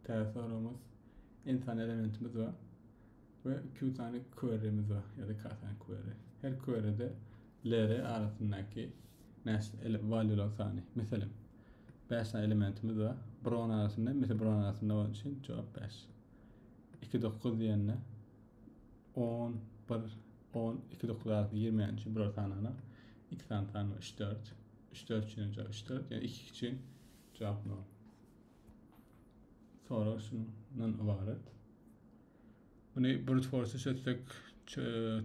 Täze soragymyz n sany elementimiz bar we q sany query'miz bar ýa-da k sany query. Her query'de LR arasyndaky näçe value'laryň sany. Meselem, 5 sany elementimiz bar. Bir on arasynda, mesela bir on arasynda bolany üçin jogap 5. 2 9 diýende 10 1 10 2 9 arasynda girmeýän üçin bular sanana 2 sany san 3 4 3 4 üçin jogap 3 4 ýani 2 üçin jogap 0. Sorag şundan ybarat. Muny brute force çözsek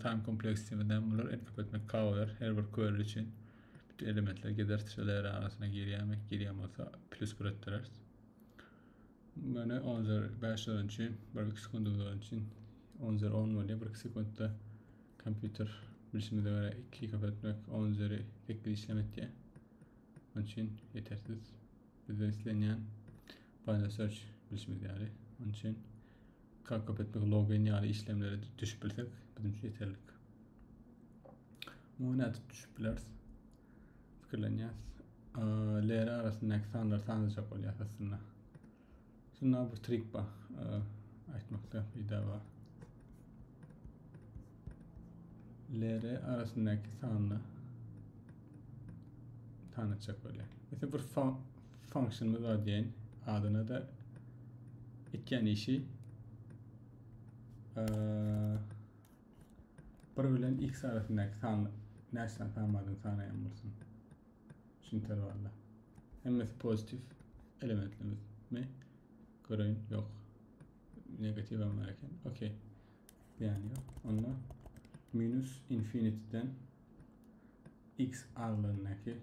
time complexity näme bolar? N köpeltmek k bolar her bir query üçin. Bütün elementler gider şolar arasyna girýärmi? Girýän bolsa plus 1 etdireris. Muny 10 üzeri 5 bolan üçin 1-2 sekund bolan üçin 10 üzeri 10 bolýar. 1-2 sekundda kompýuter bilşimize görä 2 köpeltmek 10 üzeri 8 işlem etýär. Onun üçin ýetersiz. Bizden islenýän binary search bilşimiz ýaly. Onun üçin k köpeltmek log n ýaly işlemlere düşüp bilsek bizim üçin ýeterlik. Muňa nädip düşüp bileris? Pikirlenýäs. LR arasyndaky sanlary sanajak bolýas aslynda. Şunda bir trik bar. Aýtmakda peýda bar. LR arasyndaky sanla tanatjak bolýar. Mesela bir functionymyz bar diýen adyna da etýän işi bir bilen x arasyndaky san näçe sany san bardygyny sanaýan bolsun. Şu intervalda. Hemmesi pozitif elementlerimiz mi? Göreýin. Ýok. Negatiw hem bar eken. Okey. Yani yok. Onda minus infinity'den x aralığındaki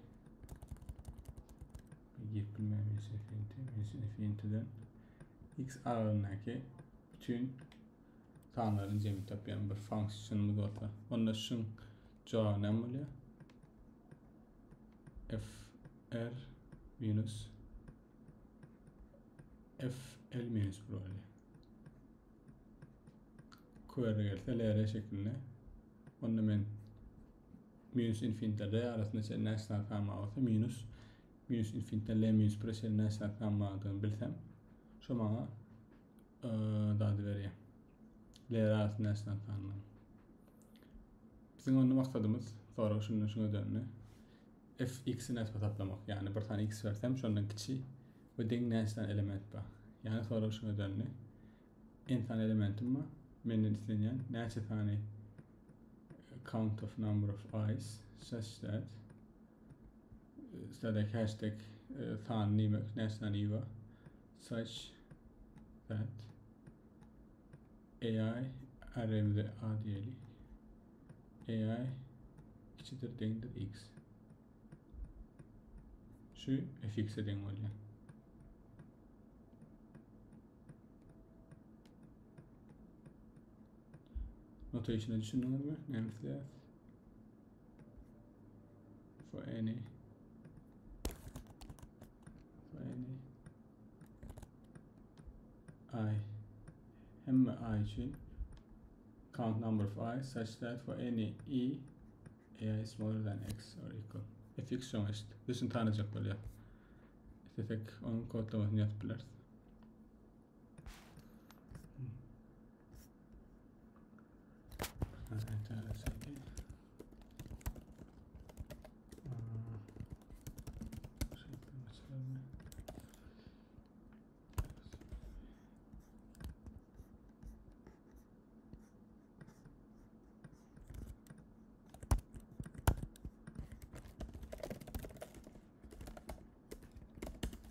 girip bilmem minus infinity minus infinity'den x aralığındaki bütün sanlaryň jemi tapýan bir funksiýamyz bolsa, onda şuň jogaby näme bolýar? F R minus F L minus 1 bolýar. QR gelse LR şeklinde. Onda men minus infinite R arasynda çenli näçe sany san bar bolsa minus minus infinite L minus 1 çenli näçe sany san bardygyny bilsem, şo maňa dady berýär. LR arasynda näçe sany san bar. Biziň onda maksadymyz sorag şundan şuňa döndi. Fx-i näçe hasaplamak? Ýagny bir sany x bersem, şondan kiçi we deň näçe sany element bar? Ýagny sorag şuňa döndi. N sany elementim bar. Menden islenýän näçe sany count of number of eyes such that Sadek hashtag e, sany diýmek näçe sany i bar? Such that AI array'imize A diýeli. AI kiçidir deňdir x. Şu fx'e deň bolýar. Notation'a düşündüňizmi? Näme isleýäris? For any for any i hemme i üçin count number of i such that for any e ai is smaller than x or equal. Fx şoňa eşit. Biz şunu tanıyacak bolýar. İstesek onun kodlamasyny ýazyp bileris.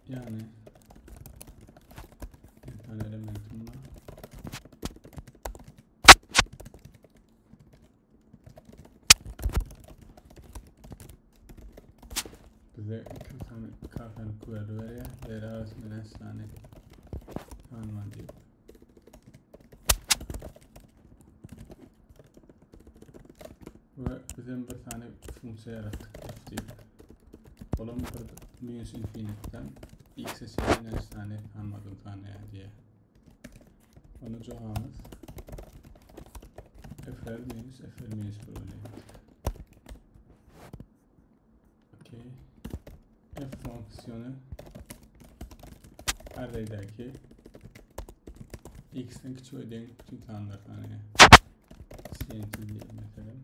Yani bir tane elementim var. Bize 2 tane K tane query veriyor. Veri arasında ne tane tane var diyor. We bizem bir sany funksiýa ýaratdyk f diýip. Olam bir minus infinitden x-e çenli näçe sany sanmadym sanaýar diýýär. Onda jogabymyz fr minus fr minus 1 bolýar. Okey. F fonksiyonu arraydaki. X-den kiçi we deň bütün sanlar sanaýar. CNT diýelim meselem.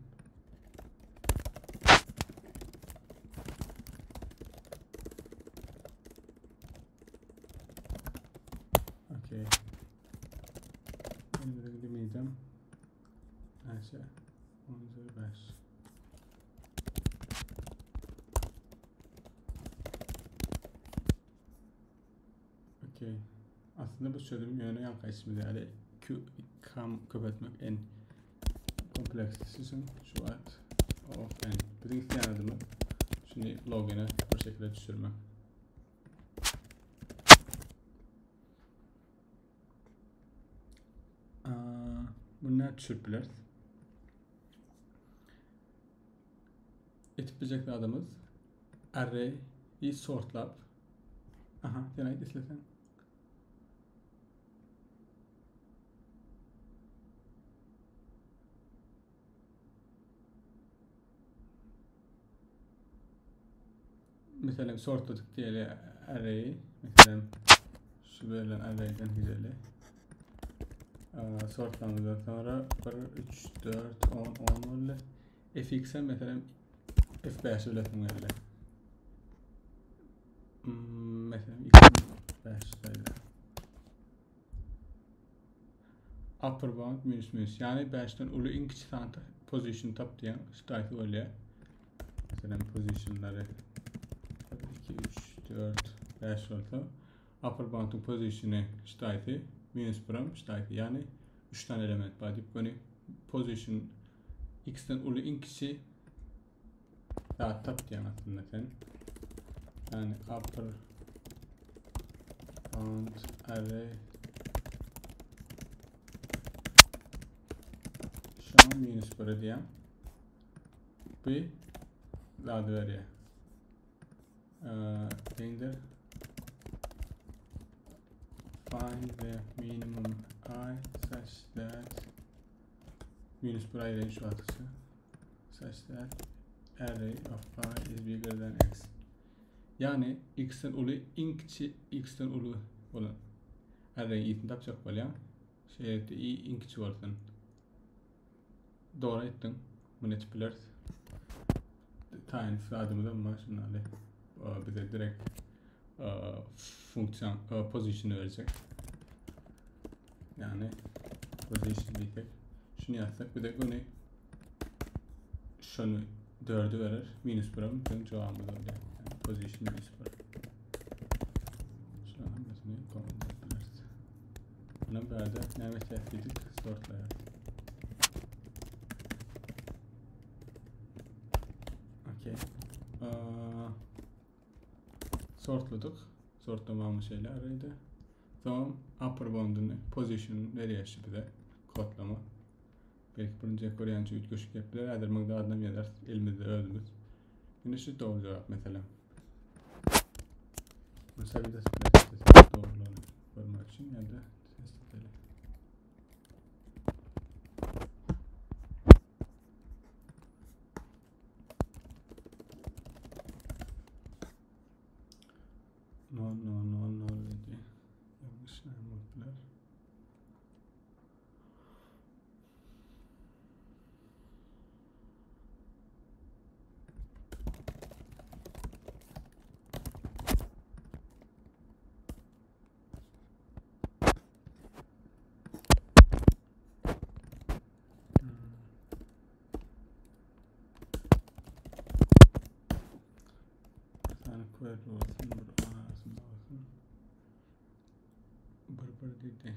Okey. Elimize gidemeyeceğim. Näçe? 10 5. Okey. Aslında bu çözüm ýöne ýaňky aýtşymyz ýaly Q kam köpeltmek n kompleksisi üçin şu wagt O of n. Biziň isleýän adymyz şuny log n-e bir şekilde düşürmek. Bunu nädip düşürip bileris? Etip biljek zadymyz array-i sortlap. Aha, sen aýt isleseň. Meselem sortladyk diýeli array-i. Meselem şu berlen array-den gideli. Sortlamamyzdan sonra 1, 3, 4, 10, 10 boldy. Fx-e meselem F5 bilesim geldi. Meselem X5 sayda. Upper bound minus minus. Yani 5'ten uly iň kiçi san position tap diýen şu bolýar. Meselem positionlary 2, 3, 4, 5 bolsa upper bound'un positiony şu minus 1 şu Yani 3 tane element bar diýip göni position x'den uly iň kiçi zat tap diýen aslynda sen. Yani upper bound array şu an minus 1 diýen. Bu zady berýär. Deňdir find the minimum i such that minus 1 aýraýyn şu wagtça such that array of i is bigger than x. Yani x'ten uly iň kiçi x'ten uly bolan array i'sini tapjak bolýan. Şeýlelikde i iň kiçi bolsun. Doğru aýtdyň. Muny etip bileris. Taýyn adymyz bar şundan bize direkt funksiyon position verecek. Yani position diýsek şunu yazsak bize göni şunu 4'ü verir. Minus 1'e bütün cevabımız oluyor. Yani position minus 1. Şunu hemmesini comment edebiliriz. Buna bärde näme etýäs sortlaýar. Okey. Sortladyk. Sortlamamız şeýle araydı. Tamam. Upper bound'unu position nereye bize kodlama. Belki birinci görýänçe üýtgeşik ýapylar. Häzir muňda adam ýazar elimizde özümiz. Indi şu dogry jogap mesela. Mesela bir de doğruluğunu görmek için ya da test edelim. No, no, no, no dedi. Yanlış yaptılar. Bir tane query olsun, bir arasında olsun. Bir bir dedi.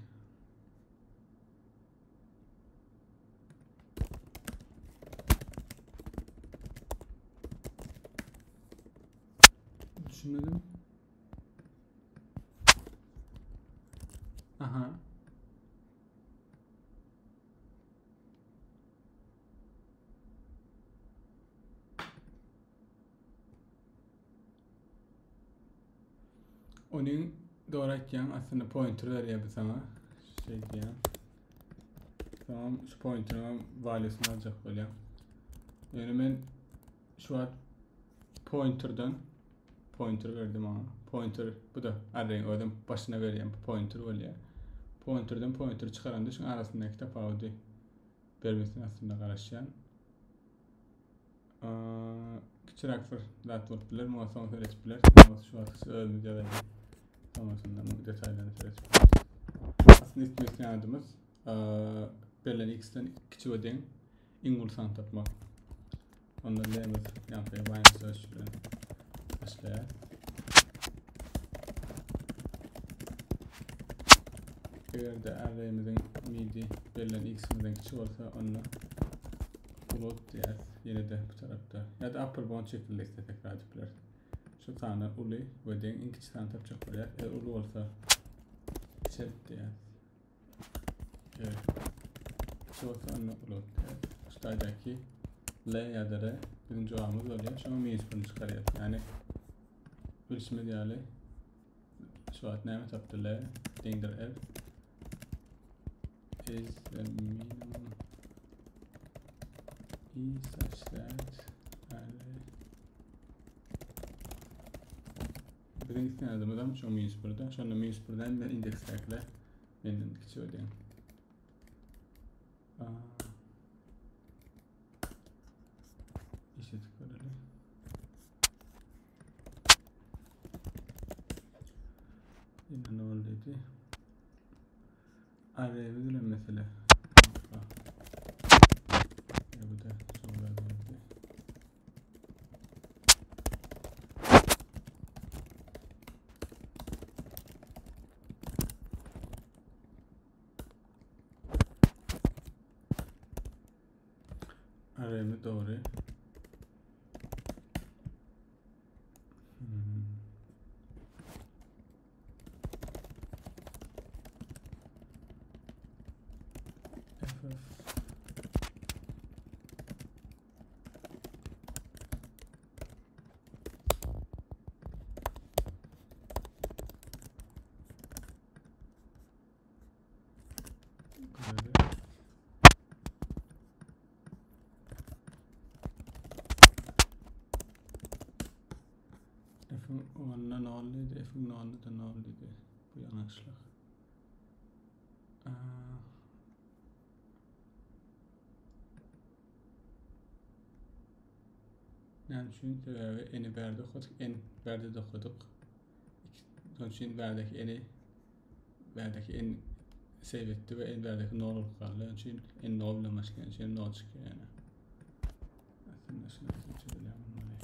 Düşünmedim. Aha. Onun doğru aýtýaň aslynda pointer berýär bu sana. Şey diýen. Tamam şu pointer'ın value'sini aljak bolýan. Yani men şu wagt pointer'dan pointer berdim ona. Pointer bu da array'in özüm başyna berýän pointer bolýar. Pointerden pointer çykaranda şuň arasyndaky tapawudy bermesine aslynda garaşýan. Kiçiräk bir zat bolup biler, muňa soň seredip bileris. Muňa şu wagt özümiz ýazaýlyk. Soňrasynda muň detaýlaryny seredip bileris. Aslynda etmek isleýän adymyz berlen x-den kiçi we deň iň uly sany tapmak. Onda L-imiz ýaňky binary search bilen başlaýar. Eger-de array-imiziň midi berlen x-imizden kiçi bolsa, onda ulalt diýýäris. Ýene-de bu tarapda. Ýa-da upper bound şekilde isle tekrar edip bileris. Şu sany uly we deň iň kiçi sany tapjak bolýar. Eger uly bolsa kiçelt diýýäris. Eger kiçi bolsa onda ulalt diýýäris. Şu taýdaky L ýa-da R biziň jogabymyz bolýar. Şoňa minus birini çykarýarys. Ýagny bilşimiz ýaly şu wagt näme tapdy L deňdir R is the minimum e such that array Biziň isleýän adamymyzam şo minus birde. Şonda minus birden men indeksdäkiler menden kiçi bolýar. İşletip görelim. Yine ne oldu? Array'imiz bilen mesele. Ya bu da sonra geldi. Array'imiz doğru. Hmm. FF Böyle. F'in 10'una 0 idi, F'in 0'una da 0 idi. Bu yanlışlık. Näme üçin? Sebäbi n-i bärde okadyk, n bärde de okadyk. Şonuň üçin bärdeki n-i bärdeki n save etdi we n bärdeki 0 bolup galdy. Şonuň üçin n 0 bilen başlaýan üçin 0 çykýar ýene. Aslynda şunu çözülýär bolmaly.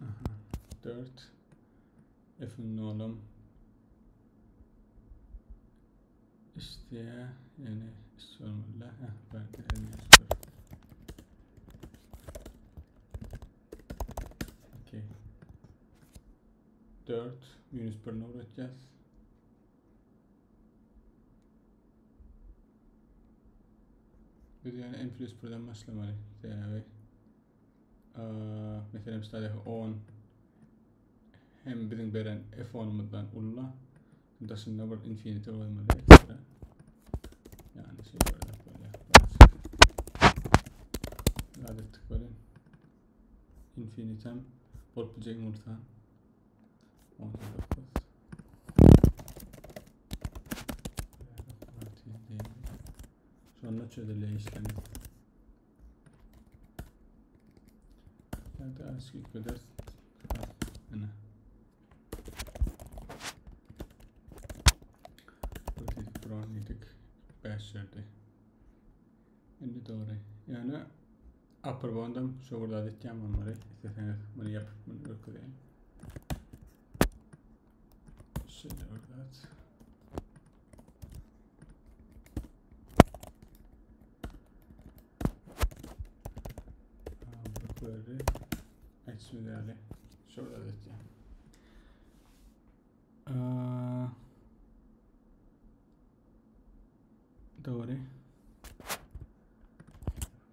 Aha, 4 F'in 0'um İşte yani sorumlu. Heh, ben de Okey. 4 minus 1'ini uğratacağız. Biz yani n plus 1'den başlamaly. Sebäbi meselem şu 10 hem biziň beren f10-ymyzdan ulla daşynda bir infinity goýmaly ekstra. Yani şey böyle böyle. Zat etdik böyle. Infinitem bolup biljek bolsa 19. Şonda çözülýär işlemi. Hadi aşk kadar. Ana. Brown yedik. 5 ýerde. Indi dogry. Ýöne upper boundam şu burada etýän bolmaly. Isleseňiz bunu yapıp bunu görkezeyim. Şeýle bir zat. Bu query açmalı. Şurada etýän. Dogry.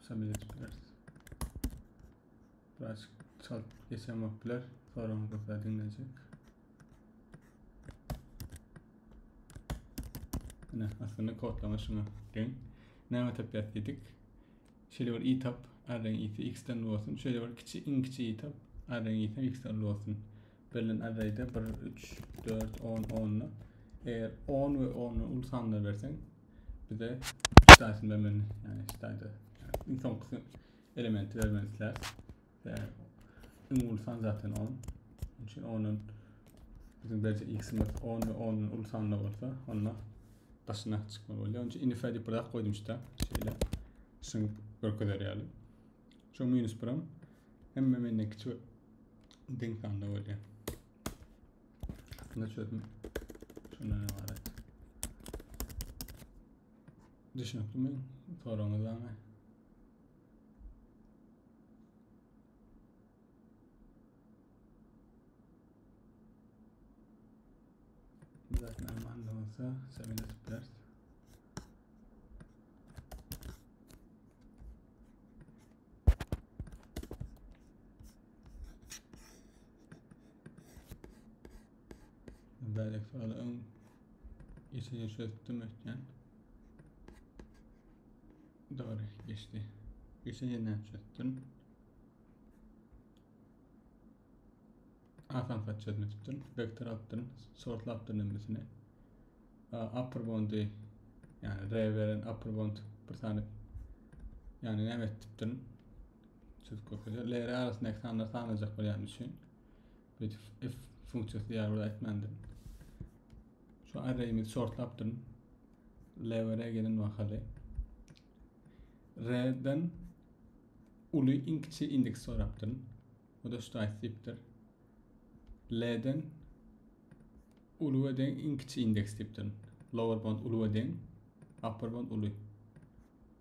Submit edip bileris. Biraz çalt geçen bolup biler. Soragyňyz bolsa diňlejek. Ine, aslynda kodlama şuňa deň. Näme tapýas diýdik. Şeýle bir i tap, arraýyň i'si x-den uly bolsun. Şeýle bir kiçi, iň kiçi i tap, arraýyň i'si x-den uly bolsun. Berlen arraýda 1, 3, 4, 10, 10-da. Eger 10 we 10-dan uly sanlar berseň, bize ştaýsyny bermeli, ýagny ştaýda iň soňky elementi bermeli isläris. Iň uly san zaten 10. Onun üçin 10-dan biziň berjek x-imiz 10 we 10-dan uly sanlar bolsa, onda daşyna çykmaly bolýar. Onun üçin inifä diýip bir zat goýdum şta. Şeýle şuny görkezer ýaly. Şu minus 1 hemme menden kiçi deň sanda bolýar. Aslynda çözüm şundan ybarat. Düşüniklimi? Soragyňyz barmy? Zaten aman da olsa sebebi tutarız. Bälek soraly öň geçen ýyl çözüpdim öýtýän. Dogry geçdi. Geçen ýyl näme çözüpdim? Asansat çözmüşdir. Vektor alypdyryn, sortlapdyryn hemmesini. Upper bound'y yani R veren upper bound bir sany yani näme etipdirin? Çözüp görkezýär. LR arasyndaky sanlar sanajak bolýan üçin bir if funksiýasy diýär burada aýtmandyr. Şu array'imizi sortlapdyryn. L we R gelen mahaly R'den uly iň kiçi indeks sorapdyryn. O da şu diýipdir. L-den uly we deň iň kiçi indeks diýipdir. Lower bound uly we deň, upper bound uly.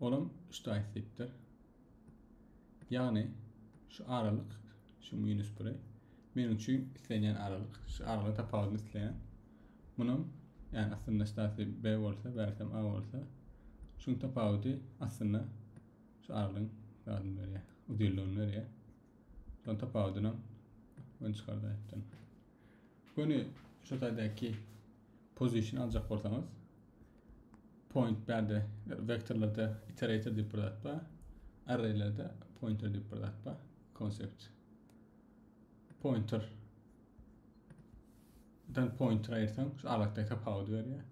Olam şu diýipdir. Ýagny şu aralyk şu minus 1 meniň üçin islenýän aralyk. Şu aralyk tapawudyny isleýän. Munam ýagny aslynda ştasy B bolsa, bärsem A bolsa, şuň tapawudy aslynda şu aralygyň zadyny berýär, uzynlygyny berýär. Şoň tapawudynam ön çykardy aýtdym. Göni şu taýdaky position aljak bolsaňyz point bärde vektorlarda iterator diýip bir zat bar. Arraylerde pointer diýip bir zat bar. Konsept. Pointer dan pointer aýyrsaň şu aralykdaky tapawudy berýär.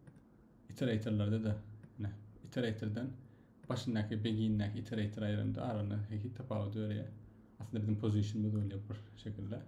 Iteratorlarda da ne iteratordan Başyndaky begindäki iterator aýranda arasyndaky tapawudy berýär. Aslynda biziň positionymyz bolýar bir şekilde.